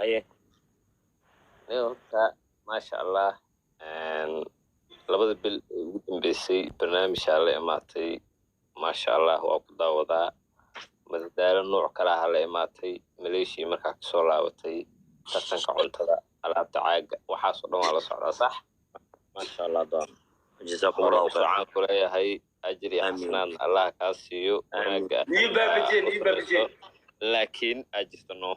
Haye. Aniga horta, maasha Allah, labada bil ee ugu dambeysay barnaamijaa la imaatay, maasha Allah, waa ku daawadaa. Madadaalo nooc kale aha la imaatay. Maleeshiya markaa kasoo laabatay, tartanka cuntada, alaabta caaga, waxaasoo dhan waa la socdaa, sax? Maasha Allah, doon, jazaakum Allahu khayr. Waxaan ku leeyahay ajir iyo Amiin. xasanaadna Allah kaa siiyo. Amiin. Wanaagga Nii baabajee, nii baabajee. Laakiin aa jirta no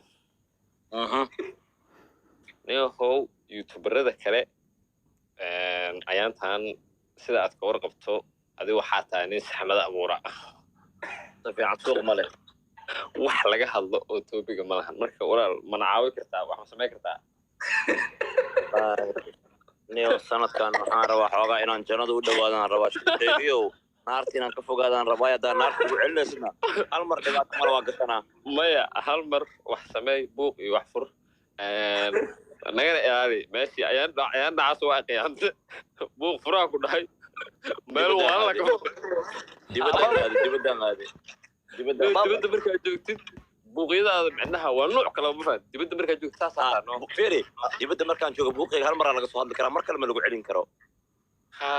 niyahow, youtuberada kale ayaantan sida aad ka warqabto, adiga waxaa tahay nin saxmada abuura. Si fiican, suuq ma leh. Wax laga hadlo oo topic-ga ma lahan. Marka walaal, mana caawi kartaa? Wax ma samayn kartaa? Niyo, sanadkan waxaan rabaa xoogaa inaan jannada u dhawaadaan rabaa, sheegiyow, naarta inaan ka fogaadaan rabaa. Haddaa naarta ugu celinaysana, hal mar dhibaato male, waa gashanaa. Maya, hal mar wax sameey, buuq iyo wax fur, nagana ilaali meeshii ayaan ayaan dhacaas waa qiyaante buuq furaa ku dhahay meel Dibadda waala aaday. Ka Dibaddaan aaday, dibaddaan aaday, dibadda. Dibadda markaad joogtid, buuqyadaada micnaha waa nooc kale, ma fahan? Dibadda markaad joogtid saasaa no. Firi, dibadda markaan joogo buuqayga hal maraa laga soo hadli karaa, mar kale ma lagu celin karo. Ha.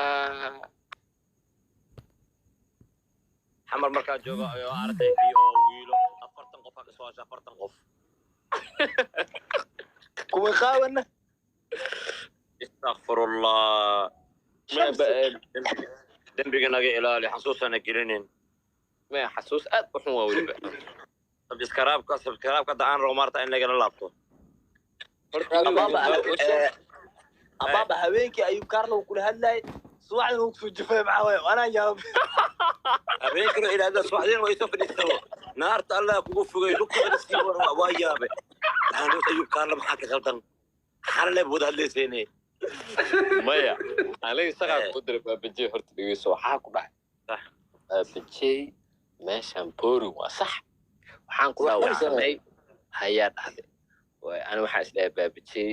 Xamar markaan joogo ayo arday iyo wiilo 40 qof aa kasoo hasha, 40 qof. Kuwa qaawana. Istakfirullah. Dembiga naga ilaali, xasuusana gelinin. Maya, xasuus aad u xun waa weliba. Subscribe-ka, subscribe-ka hadda aan rabo maarta in lagala laabto. Abaaba, abaaba, habeenkii ayuu Carlo kula hadlayay, subaxdina uu kusoo jafay. Maxaa waaye? Anaa yaab. Habeenkii ilaahda, subaxdiina waa isoo fadhiistabo. Naarta Allah kugu fogay, lugta sii waa yaabe. Waxaan runta Ayub Kaarla, maxaa ka qaldan? Xalale wada hadlaysayne. Maya, aniga shaqaa ku diray Baabajey. Horta dhegeyso, waxaa ku dhahay Baabajey, meeshan boring waa sax. Waxaan ku dhahay wax sameey hayaa dhahday. Ani waxaan isdhahay Baabajey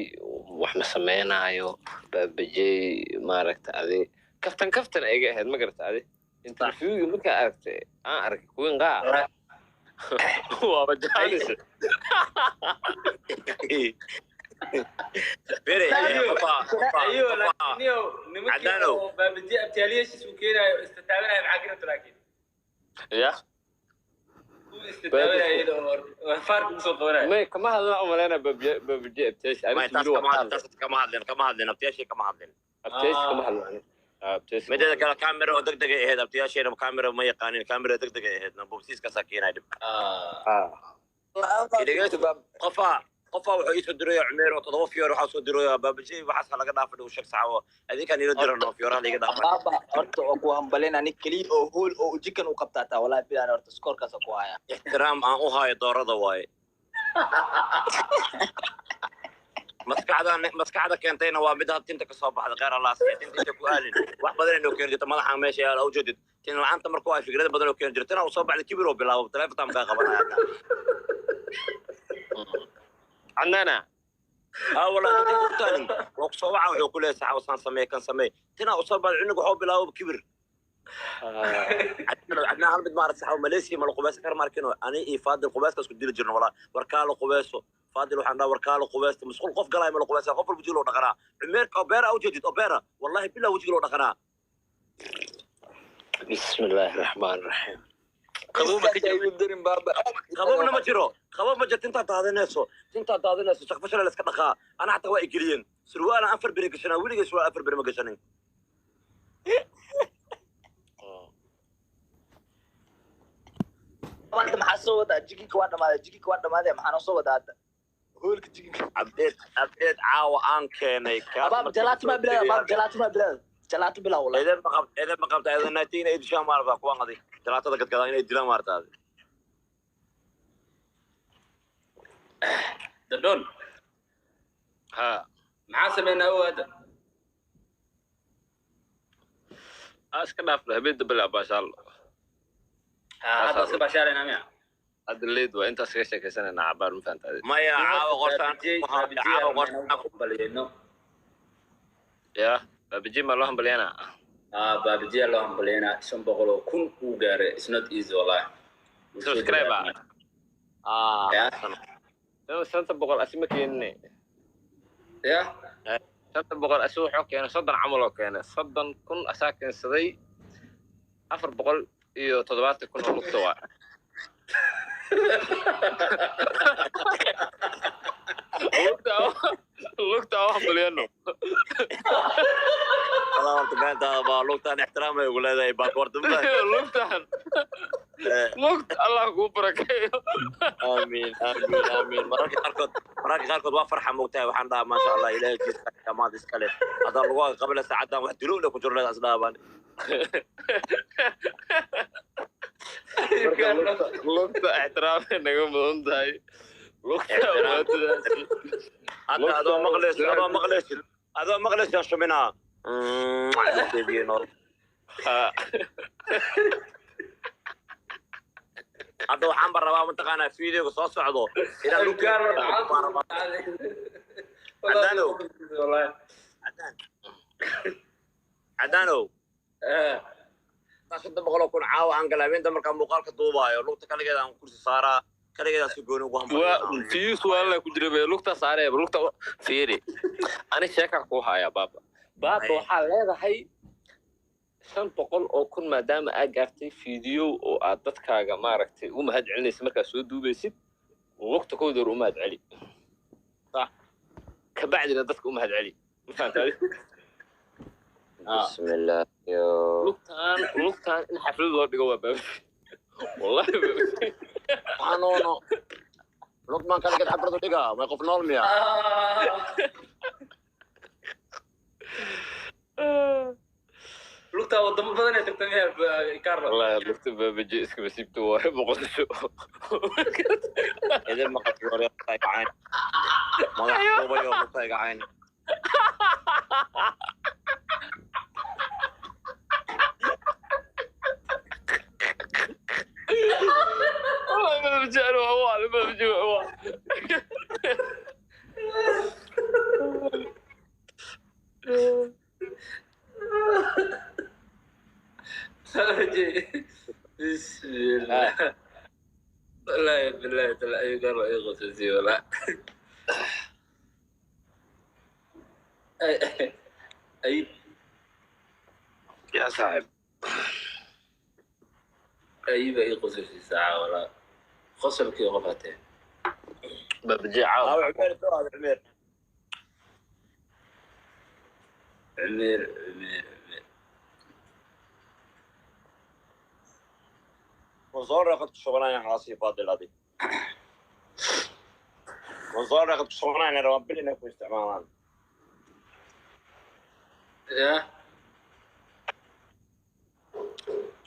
wax ma sameynaayo. Baabajey, maaragta adi kaftan kaftan ayga ahayd, ma garata? Adi interviewgi markaa aragtay, aan arkay kuwin qaa waaba jeclaysa. Fere, qofa Ayo, qofa laakiin niyow, nimankii Caddaanow. oo baabajiye abtiyaaliyaashiis uu keenaayo istataabanaya, maxaa garata laakiin? Ya. Kuwii istataabanayeen oo faarka usoo qabanaya. May, kama hadla umaleyna Baabajey abtiyaasha. May, Arrinta taas weli waa kama ka hadlin, hadlay. Taas kama hadlin, kama hadlin, abtiyaashii kama hadlin. Abtiyaasha kama hadla ani. Abtiyaasha kama Mideeda hadlin. kale, camera oo degdeg ay ahayd. Abtiyaasheena camera ma yaqaanin, camera degdeg ay ahayd, bobsiiskaasaa keenaya dhibka. Ah. Qofa qofa wuxuu iisoo diraya Cumeer oo 7 fiyoor waxaa soo diraya Baabajey, waxaas laga dhaafa dhow sheeg saxawo, adinkaan ila dira noo fiyooraha liiga dhaafa. Abaaba, horta oo ku hambalin ani keliya oo hool oo jikan u qabtaa taa, wallahi bilaan, horta skoorkaas ku haya. Ixtiraam aan u hayo doorada waaye. Maskaxda maskaxda keentayna waa mid had tinta kasoo baxda, kheyr Allah siiya. Tinta inta ku aalin wax badan inoo keeni jirta madaxa meesha yaala ujeedid. Tin la'aanta markuu ay fikrada badan oo keeni jirta tina uu soo baxday, kibir oo bilaabo, telefonta kaa qabanaya. Cadnaana. Ha, wallahi tinta ku taalin waa ku soo waca, wuxuu ku leeyahay saxa wasaan samee, kan samee. Tina uu soo baxday, cunuga wuxuu bilaabo kibir. Cadnaan, hal mid maarata saxa, Malaysia ma la qubeysan kara markino? Ani iyo Faadil qubeyska isku dili jirno walaa. Warkaa la qubeyso, Faadil, waxaan dhaha warkaa la qubeysto, musqul qof galaayo ma la qubeysa? Qof walba wejiga loo dhaqanaa. Cumeerka obeera ujeedid, obeera, wallahi billah, wejiga loo dhaqanaa. Bismi illaahi raxmaan raxiim. Qabow ma ka jiro? Igu darin baaba. Qabowna ma jiro, qabow ma jiro. Tintaa daadinayso, tintaa daadinayso, shaqfashana la iska dhaqaa. Ana xataa waa igeliyeen surwaalan 4 beri gashanaa, weligay surwaal 4 beri ma gashanin. Maanta maxaa soo wadaa? Jikinka waa dhamaaday, jikinka waa dhamaaday, maxaa noo soo wadaa hadda hoolka jikinka? Update, update caawa aan keenay kaas. Abaab, jalaato maa bilaada? Abaab, jalaato maa bilaada? Jalaato bilaa wallahi. Eedeen ma qabta, eedeen ma qabta, eedeen naati inay dishaan maarata, kuwan adi jalaatada gadgadaan inay dilaan maarata adi. Dadon. Ha. Maxaa sameynaa oo hadda? Aa, iska dhaafna habeen dambe la baashaal. Hadda iska baashaalaynaa miya? Hadda leed waa intaas kaga sheekaysanayna cabaar, ma fahanta adi? Maya, caawa qorshaan, caawa qorshaan. Hambaliyeyno. Ya, Baabajey maa loo hambalyanaa? Baabajiya loo hambalyeynaa, 500,000 uu gaaray. It's not easy wallahi. Subscribe ah. Ah. Ya. 500 asi ma keenine. Ya. 500 asi wuxuu keenay 30 camal oo keenay 30,000 asaa keensaday 470,000 oo lugta waa. Lugta waa hambalyano. Allah horta beentaada baa lugtaan ixtiraamay ugu leedahay baa horta ma Lugtaan lugta Allah kuu barakeeyo. Aamiin aamiin aamiin. Mararka qaarkood waa farxa moogtahay, waxaan dhahaa maasha Allah ilaahay kiisa amaad iskale haddaan lagu qabila saacadan wax dilo ku jiro leedaas dhaabaan. Marka lugta ixtiraamay naga mudan tahay lugta waatadaasi. Hadda adoo maqlaysid adoo maqlaysid shuminaa lugteedii nool. Hadda waxaan ba rabaa mataqaanaa videoga soo socdo inaan lugteeda baan rabaa. Caddaanow. Cadaan Caddaanow, 300,000 caawa aan galaa habeenta markaan muuqaalka duubaayo lugta kaligeed aan kursi saaraa kaligeed aan si gooni ugu waa hambalyaa. Fiyus waa la ku jira be lugta saaree lugta fiiri ani sheeka ku haya baaba baaba. Ay. Waxaa leedahay 500,000 maadaama aad gaartay fiidiyo oo aad dadkaaga maaragtay u mahad celinaysa markaad soo duubaysid lugta kowda hor u mahad celi. Sax. Kabacdina dadka u mahad celi, ma fahamtay? Bismillah yo. Lugtaan in xaflad loo dhigo waa baaba wallahi baaba. Waxaan lugmaan kaligeed xabradu dhigaa may qof nool miya? Lugta wadamo badan ay tagtay miya Carlo? Wallahi lugta baabaje iskaba siibto waaye boqosho. Idin maqasho lugta iga cayn madax duubayo lugta iga cayn. Wallahi baabaje ani waa baabaje waa. Bismillah. Wallahi billahi taala ayu Carlo ay qosaysiye wallahi. Ay Ya saaxib. Ayuba ay qosaysiye saaca wallahi. Qosolkii qof hatee. Baabaje caawa. Aaw Cumeer soo aad Cumeer. Cumeer Cumeer Cumeer. Mansoor qad ku shubanayaan xaasi Faadil adi Mansoor qad ku shubanayaan rabaan bil inay ku isticmaalaan. Ya.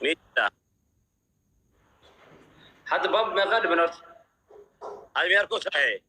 Miita. Hadda baab meeqaa dhiman horta? Adi miyaar ku saxee?